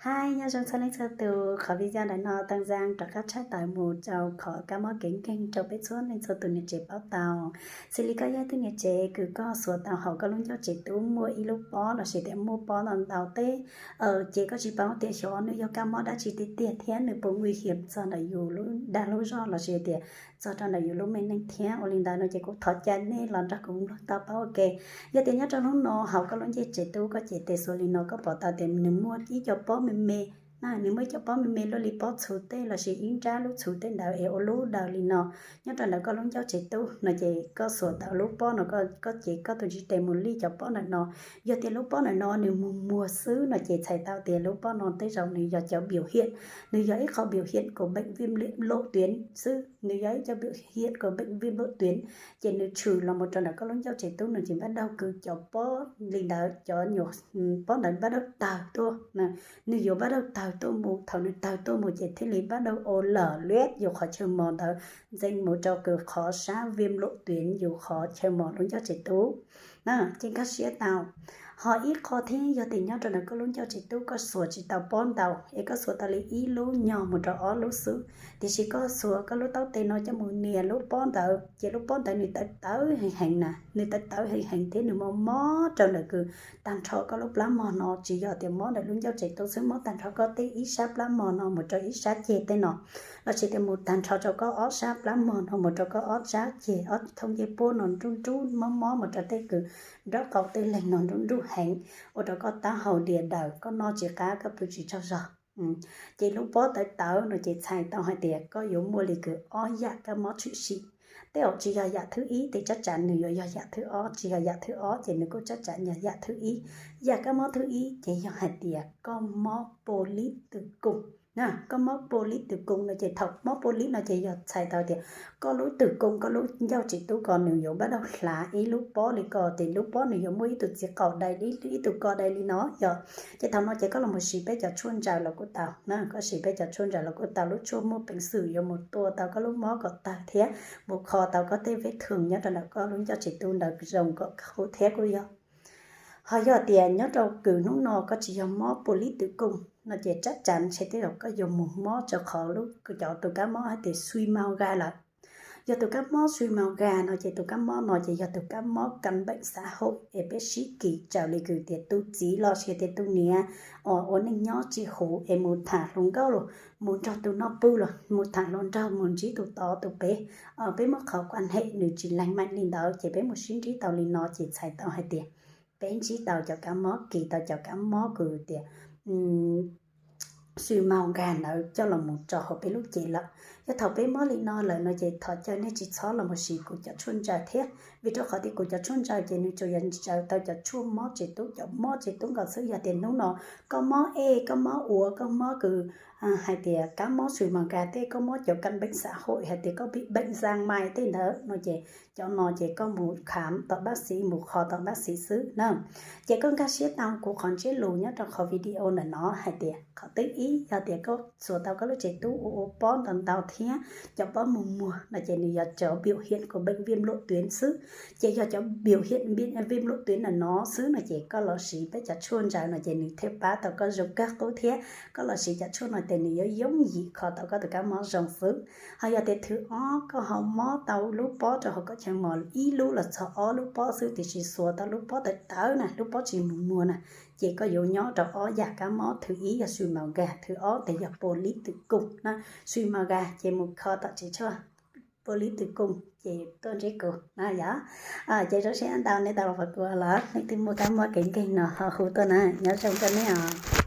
Hais nyob zoo txhua leej txhua tus, qhov video ntawm no Tee Zang rov qab tshaj tawm mus rau qhov kab mob kev nkeeg rau peb txhua leej txhua tus niam tsev paub tau. Xws li koj yog ib tug niam tsev kws koj xuas tau hauv koj lub ncauj tsev tub muaj ib lub pob lossis tias muaj pob ntau ntau teb, ces koj tsis paub tias xyov nws yog kab mob dab tsi tiag tiag thiab nws puas nguy hiểm txog ntawm yus lub dag lub zog lossis tias txog rau ntawm yus lub me neej thiab. Ua li ntawd no ces kuv thov caw nej los nrog kuv mloog tau paub ua ke. Yog tias nyob rau hnub no hauv koj lub ncauj tsev tub koj cev tes xuas li no koj pom tau tias nws muaj ib co pob me me, na nws muaj ib co pob me me luaj li pob txhuv tej lossis ib nrab lub txhuv tej ntawd es ua lub daws li no nyob rau ntawm koj lub ncauj tsev tub no ces koj xuas tau lub pob no, koj cev koj tus ntiv tes mus lij cov pob ntawm no. Yog tias lub pob ntawm no nws mus muag xwb no ces txhais tau tias lub pob no tej zaum nws yog cov biểu hiện, nws yog ib qho biểu hiện của bệnh viêm nội tuyến xwb, nws yog ib co biểu hiện của bệnh viêm nội tuyến. Ces nws tshwm los mus rau ntawm koj lub ncauj tsev tub no ces npaj daug kws cov pob li ntawd, cov nyuam pob ntawd npaj daug tawg tuaj, nws yuav npaj daug tawg tuaj mus. Thaum nws tawg tuaj mus ces thiaj li npaj daug ua lawm liab yus qhov chaw mos ntawd ntxeev mus rau kws qhov sab viêm nội tuyến yus qhov chaw mos lub ncauj tsev tub. Ces nkag siab tau. Ho ib qho thiab yog tias nyob rau ntawm koj lub ncauj tsev tub koj xuas tsis tau pob ntau es koj xuas tau li ib lub nyog mus rau ob lub xwb, tiam sis koj xuas koj lub taub tes no coj mus nias lub pob ntawd ces lub pob ntawd nws tawv tawv heev heev na, nws tawv tawv heev heev thiab nws mob mob rau ntawm kws tag nrho koj lub plab mog no, tsis yog tias mob ntawm lub ncauj tsev tub xwb, mob tag nrho koj tej ib sab plab mog no mus rau ib sab ceg tej no, lossis tias mus tag nrho rau koj ob sab plab mog no mus rau koj ob sab ceg, ob thooj ncej puab no nruj nruj mob mob mus rau tej kws nraub qaum tej leeg no nruj nruj heev, ua rau koj taub hau dias daws, koj noj tsis qab, koj pw tsis tsaug zog. Ces lub pob tawv tawv no ces txhais tau hais tias koj yuav muaj li kws ob yam kab mob tshwm sim. Tej zaum tsis yog yam thwb ib, ces tsab tsav nws yuav yog yam thwb ob, tsis yog yam thwb ob ces nws kuj tsab tsav yog yam thwb ib. Yam kab mob thwb ib ces yog hais tias koj mob pô lít tử cung. Koj mob pô lít tử cung no ces thaum mob pô lít no ces yog txhais tau tias koj lub tử cung, koj lub ncauj tsev tub ko nws yuav npaj daug hlav ib lub pob li ko, ces lub pob nws yuav muaj ib tug txiv qaum dai, ib tug ko dai li no yog. Ces thaum no ces koj los mus siv peb cov tshuaj ntsaws los kuj tau na, koj siv peb cov tshuaj ntsaws los kuj tau, lub tshuaj muaj peev xwm yuav mus tua tau koj lub mob kom tawg thiab mus kho tau koj tej vết thương nyob rau ntawm koj lub ncauj tsev tub ntawd zoo kom qub thiab kuj yog. Ho yog tias nyob rau kws hnub no koj tsis yog mob pô lít tử cung no ces tsab tsav ntshe tej zaum koj yuav mus mob rau qhov lub, cov tus kab mob hais tias suy màu gà lawm. Yog tus kab mob suy màu gà no ces tus kab mob no ces yog tus kab mob căn bệnh xã hội es peb sib kis raws li kws tias tus txiv lossis tias tus niam uas ua neej nyob tsis huv es mus tham hluas nkauj los mus nrog tus no pw los mus tham hluas nraug mus ntsib tus tod tus pem, peb muab qhov quan hệ nws tsis lành mạnh li ntawd ces peb mus sib ntsib tau li no ces txhais tau hais tias peb ntsib tau cov kab mob, kis tau cov kab mob kws tias suy màu gà ntawd coj los mus rau hauv peb lub cev lawm. Yog thaum peb mob li no lawm no ces thov caw nej tsis txhob los mus siv kuv cov tshuaj ntsaws thiab, vim rau qhov tias kuv cov tshuaj ntsaws ces nws tsuas yog ntsaws tau cov tshuaj mob tsev tub, cov mob tsev tub nkaus xwb. Yog tias hnub no koj mob ej, koj mob ua, koj mob kws hais tias kab mob suy màu gà tej, koj mob cov căn bệnh xã hội hais tias koj bị bệnh giang mai tej ntawd no ces cov no ces koj mus khám tom bác sĩ, mus kho tom bác sĩ xwb na. Ces koj nkag siab tau kuv qhov ntsiab lus nyob rau qhov video ntawm no hais tias qhov thib ib yog tias koj xuas tau koj lub tsev tub ua ua pob ntau ntau thiab cov pob mus muag no ces nws yog cov biểu hiện của bệnh viêm nội tuyến xwb. Ces yog cov biểu hiện viêm nội tuyến ntawm no xwb no ces koj los siv peb cov tshuaj ntsaws no ces nws thiaj pab tau koj zoo kawg qub thiab. Koj los siv cov tshuaj no ces nws yuav yooj yim kho tau koj tus kab mob zoo xwb. Ho yog tias thib ob koj ho mob tau lub pob rau hauv koj chaw mos ib lub los txog ob lub pob xwb tiam sis xuas tau lub pob tawv tawv na, lub pob tsis mus muag na, ces koj yuav nyob rau ob yam kab mob, thib ib yog suy màu gà, thib ob ces yog pô lít tử cung na. Suy màu gà ces mus kho tom tsev tshuaj, pô lít tử cung ces tuaj ntsib kuv na yom. Ces zoo siab ntau nej tau los pom kuv los, leej twg muaj kab mob kev nkeeg no ho hu tuaj na, nyob zoo rau nej os.